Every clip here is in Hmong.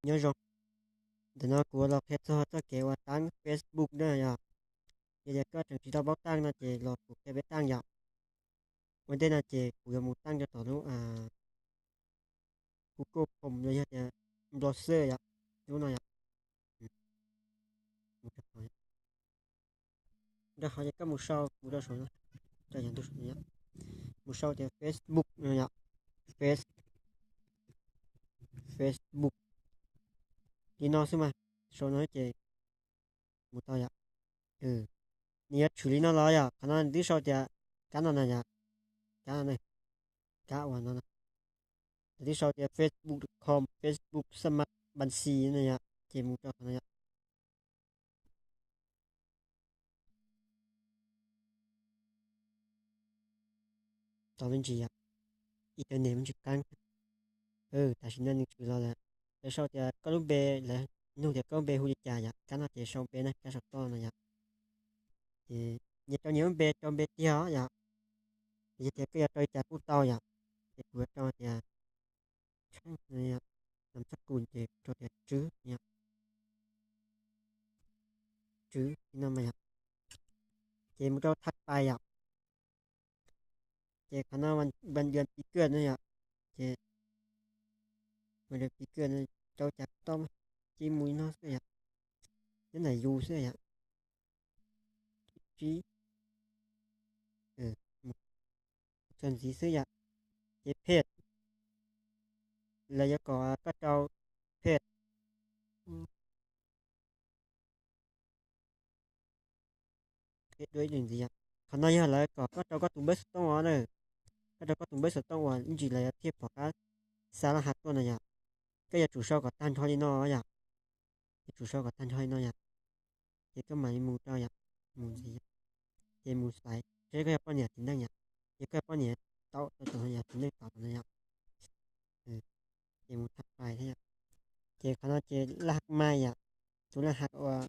Nyob zoo, ntawm no kuv los qhia txog txoj kev uas tab Facebook na yom. Yog tias koj tseem tsis tau paub tab no ces los kuv qhia peb tab yom. Ua ntej no ces kuv yuav mus tab rau tom lub Google Chrome los yog tias browser yom, lub no yom. Rau qhov tias koj mus sau, mus rau saum no, mus sau tias Facebook no yom, Face, Facebook, li no xwb mas, sau no ces mus tau yom. Nws yuav tshwm li no los yom, qhov no nws twb sau tias kab no na yom, kab no, kab uas no, nws twb sau tias facebook com, Facebook Smart Banking no yom, ces mus rau qhov no yom. Tau me ntsis yom, internet me ntsis qab. Tam sim no nws tshwm los lawm, lawv sau tias koj lub npe, lawv nug tias koj lub npe hu li cas yom, kab no ces sau npe na, kab saum toj no yom. Ces nyias rau nyias lub npe, rau npe tiag yom. Yog tias koj yuav rau li cas kuj tau yom. Ces kuv yuav rau tias nam txaj kus ces rau tias Tswb yom, Tswb no mas yom. Ces mus rau thaj pais yom. Ces qhov no vas yas pis kawj no yom. Ces vas yas pis kawj no rau cas kuj tau, ces mus li no xwb yom. Nyob ntawm yus xwb yom. Tsib, txog ntxiv xwb yom. Ces phem, lawv yuav kom koj rau phem. Qhov no yog lawv kom koj rau koj tus npawb xov tooj os na. Koj rau koj tus npawb xov tooj uas ib ntsis lawv yuav thiaj pom koj xa laj hav tuaj no yom. Koj yuav tsum sau kom tag nrho li no yom. Yuav tsum sau kom tag nrho li no yom. Ces koj mam li mus rau yom, mus ntxiv, ces mus xaiv seb koj yog poj niam txiv neej yom. Ces koj yog poj niam tau, tau tau yom, txiv neej tau no yom. Ces mus thaj pais thiab yom. Ces qhov no ces laj hav mai yom, tus laj hav uas,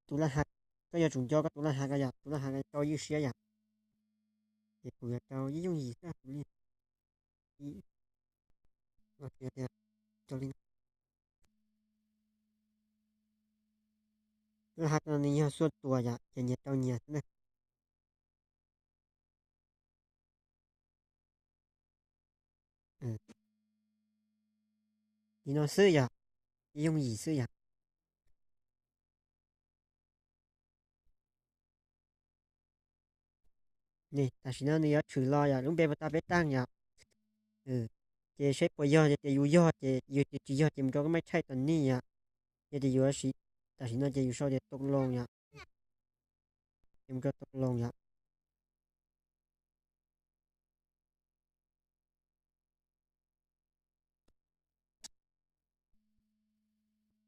tus laj hav, koj yuav tsum nco koj tus laj hav ko yom, tus laj hav ko rau ywj siab yom. Ces kuv yuav rau ib yooj yim xwb, kuv li tias rau li laj hav no nws yog xuaj tuas yom, ces nyias rau nyias xwb na. Li no xwb yom, ib yooj yim xwb yom. Tam sim no nws yuav tshwm los yom, lub npe puas tau peb tag yom. Ces saib puas yog, yog tias yus yog ces yog, tias tsis yog ces mus rau koj maj thaij tom nej yom. Yog tias yus siv, tam sim no ces yus sau tias tau loos yom. Ces mus rau tau loos yom.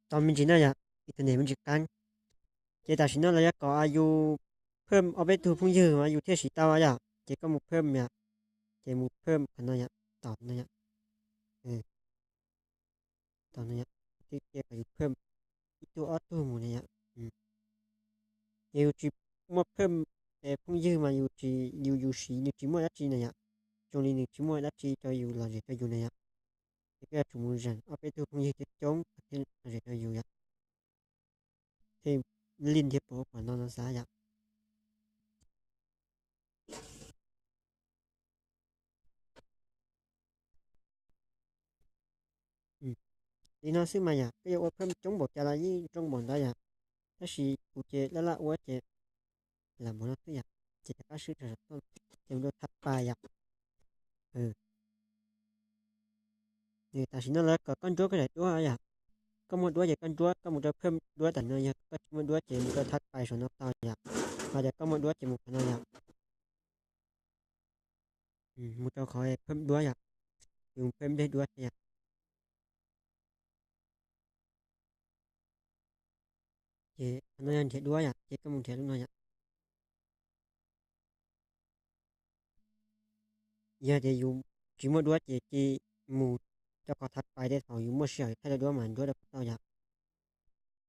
Tau me ntsis na yom, internet me ntsis qab. Ces tam sim no lawv yuav kom yus phaj ob peb tug phooj ywg mas yus thiaj siv tau yom. Ces koj mus phaj yom, ces mus phaj qhov no yom, tom no yom. Tom no yom, tib cia kom yus phaj ib tug ob tug mus na yom. Ces yus tsis muaj phaj phooj ywg mas yus tsis, yus, yus siv nws tsis muaj dab tsi na yom. Zoo li nws tsis muaj dab tsi rau yus lom zem rau yus na yom. Ces koj yuav tsum mus zeem ob peb tug phooj ywg coob coob thiaj lom zem rau yus yom. Thiaj li thiaj pom qhov no no xav yom. Li no xwb mas yom, koj yuav ua phaj coob npaum cas los yeej zoo npaum ntawd yom. Tab sis kuv ces laj laj ua ces lam mus no xwb yom, ces rov qab swb rau saum toj, ces mus rau thaj pais yom. Tam sim no lawv kom koj nruab koj daim duab yom. Koj muaj duab ces koj nruab, koj mus rau phaj duab tam no, yog koj tsis muaj duab ces mus rau thaj pais saum no tau yom. Ho tias koj muaj duab ces mus qhov no yom. Mus rau qhov phaj duab yom, yus phaj nplej duab thiab yom. Ces qhov no yog nrhiav duab yom, ces koj mus nrhiav lub no yom. Yog tias yus tsis muaj duab ces cia mus rau qhov thaj pais tej thaum yus muaj sij hawm thaij duab mas nruab rau kuv tau yom.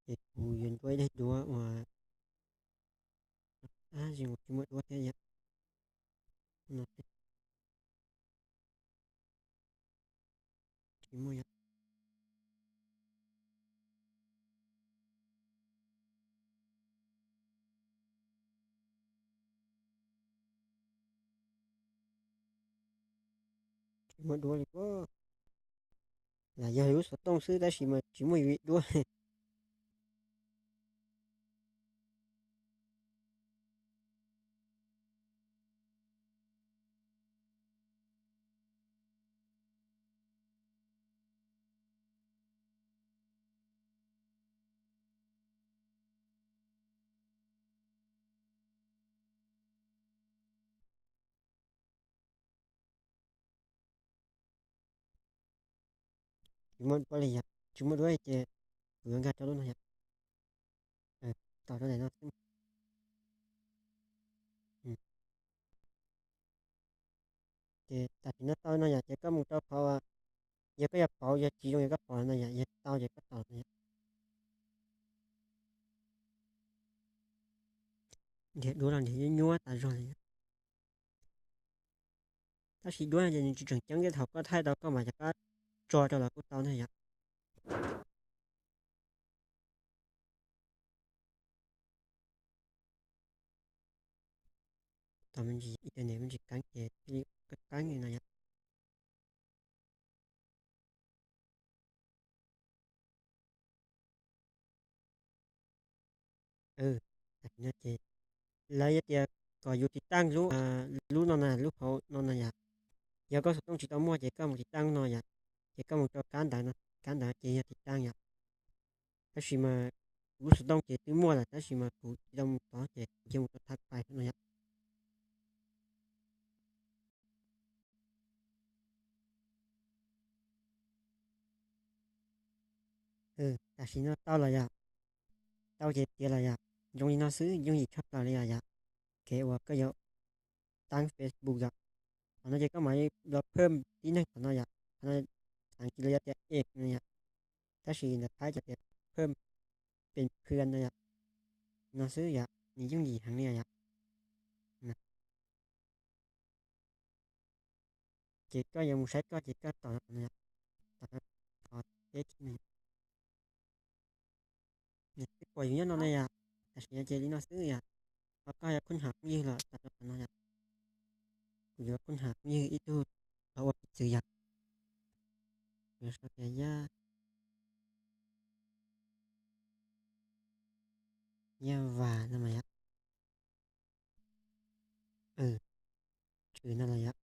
Ces kuv yuav nruab ib daim duab uas, tsis muaj duab thiab yom. tsis muaj yom. Tsis muaj duab li. Lam yog lub xov tooj xwb tab sis mas tsis muaj yus li duab. Tsis muaj duab li yom, tsis muaj duab ces kuv yuav nkag rau lub no yom. Tos rau ntawm no xwb. Ces tam sim no tau no yom, ces koj mus rau qhov, yog koj yuav pauv yog tsis zoo yog koj pom no yom, yog tau ces koj tos no yom. Nrhiav duab los nrhiav nyuaj nyuaj tas zog li. Tab sis duab ces nws tsis tseem ceeb, tej thaum koj thaij tau koj mam rov qab tso rau los kuj tau na yom. Tau me ntsis internet me ntsis keeb ces thiaj li qeeb qeeb li no yom. Tam sim no ces lawv yuav tias kom yus tiv taaj lub, lub no na, lub hauv no na yom. Yog koj xov tooj tsis tau muaj ces koj mus tiv taaj lub no yom, ces koj mus rau kab ntawv no, kab ntawv ces yog tiv taaj yom. Tab sis mas kuv lub xov tooj ces twb muaj lawm tab sis mas kuv tsis tau mus tod ces kuv cia mus rau thav pais no yom. Tam sim no tau lawm yom, tau ces tiav lawm yom. Zoo li no xwb yooj yim tshaj plaws li yom yom. Kev uas koj yuav taab Facebook yom. Qhov no ces koj mam li los phwm tib neeg qhov no yom. Qhov no xav kiv los yuav tias add no yom, tab sis ntawm Thaib ces tias phwm pes phwm no yom. No xwb yom, nws yooj yim heev li yom. Ces koj yuav mus saib koj ces koj tos no, tos qhov teb no. Twb pom yus nyob no ne yom, tam sim no ces li no xwb yom. Ho koj yuav khoob ham phooj ywg los tos rau qhov no yom. Kuv yuav khoob ham phooj ywg ib tug los ua piv txwv yom. Kuv yuav sau tias Yaj, Yaj Vas no mas yom. Tshwm no los yom.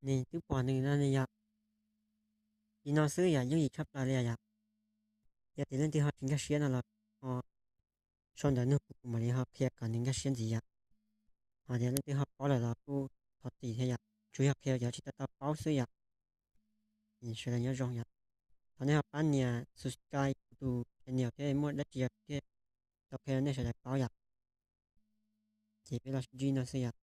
Nws twb pom nws no ne yom. Li no xwb yom, yooj yim tshaj plaws li yom. Yog tias leej twg ho tsis nkag siab no los ho sau ntawv nug kuv, kuv mam li ho qhia kom nws nkag siab ntxiv yom. Ho tias leej twg ho paub lawm los kuj thov txim thiab yom, tsuas yog qhia cov tsis tau tau paub xwb yom. Sawv daws nyob zoo yom. Thov nej ho pab nias subscribe kuv tus channel thiab, muaj dab tsi yog thiaj tau qhia nej sawv daws paub yom. Ces peb los sib ntsib no xwb yom.